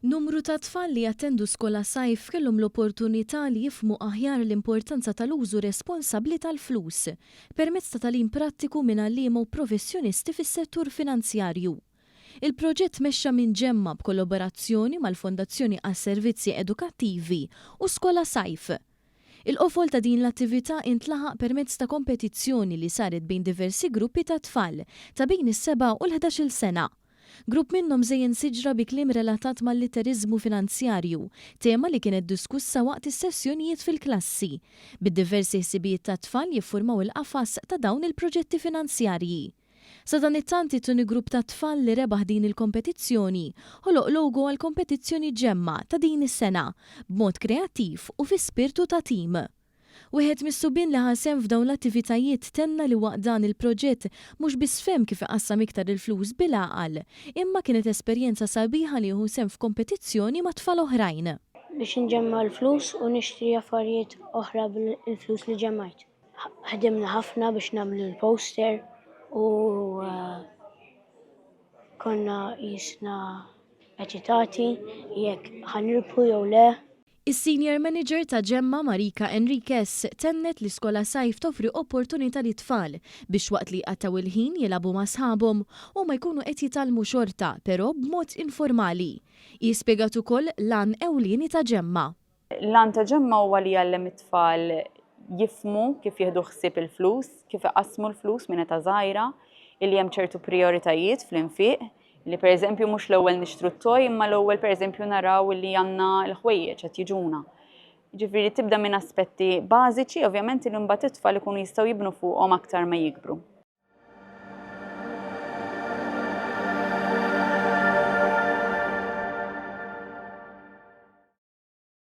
Numru ta' tfal li jattendu Skolasajf kellhom l-opportunità li jifhmu aħjar l-importanza tal-użu responsabbli tal-flus, permezz ta' tagħlim prattiku minn għalliema u professjonisti fis-settur finanzjarju. Il-proġett tmexxa minn Ġemma b'kollaborazzjoni mal-Fondazzjoni għas-Servizzi Edukattivi u Skolasajf. Il-qofol ta' din l-attività intlaħaq permezz ta' kompetizzjoni li saret bejn diversi gruppi ta' tfal ta' bejn is-seba' u l-ħdax-il sena. Grupp minnhom żejjen siġra bi kliem relatat mal-litteriżmu finanzjarju, tema li kienet diskussa waqt is-sessjonijiet fil-klassi, bid-diversi ħsibijiet tat-tfal jiffurmaw il-qafas ta' dawn il-proġetti finanzjarji. Sadanittant it-tieni grupp ta' tfal li rebaħ din il-kompetizzjoni ħoloq logo għall-kompetizzjoni Ġemma ta' din is-sena, b'mod kreattiv u fi spirtu ta' tim. Wieħed mis-subien li ħa sehem f'dawn l-attivitajiet tenna li waqt dan il-proġett mhux biss fehem kif iqassam iktar il-flus bil-għaqal, imma kienet esperjenza sabiħa li jieħu sehem f'kompetizzjoni ma' tfal oħrajn. Biex inġemma' l-flus u nixtri affarijiet oħra bil-flus li ġemmajt. Ħdimna ħafna biex nagħmlu l-poster u konna qisna eċitati jekk ħa nirbħu jew le. Is-Senior Manager ta' Ġemma, Marika Enriquez, tennet li Skolasajf toffri opportunità lit-tfal biex waqt li jqattgħu il-ħin jilagħbu ma' sħabhom, huma jkunu qed jitgħallmu xorta, però b'mod informali. Hi spjegat ukoll l-għan ewlieni ta' Ġemma. L-għan ta' Ġemma huwa li jgħallem it-tfal jifhmu kif jieħdu ħsieb il-flus, kif iqassmu l-flus minn età żgħira, illi hemm ċertu prijoritajiet fl-infiq, Li pereżempju mhux l-ewwel nixtru t-toy imma l-ewwel pereżempju naraw li għandna l-ħwejjeġ qed jiġuna. Ġifieri tibda minn aspetti bażiċi, ovvjament li mbagħad it-tfal ikunu jistgħu jibnu fuqhom aktar ma jikbru.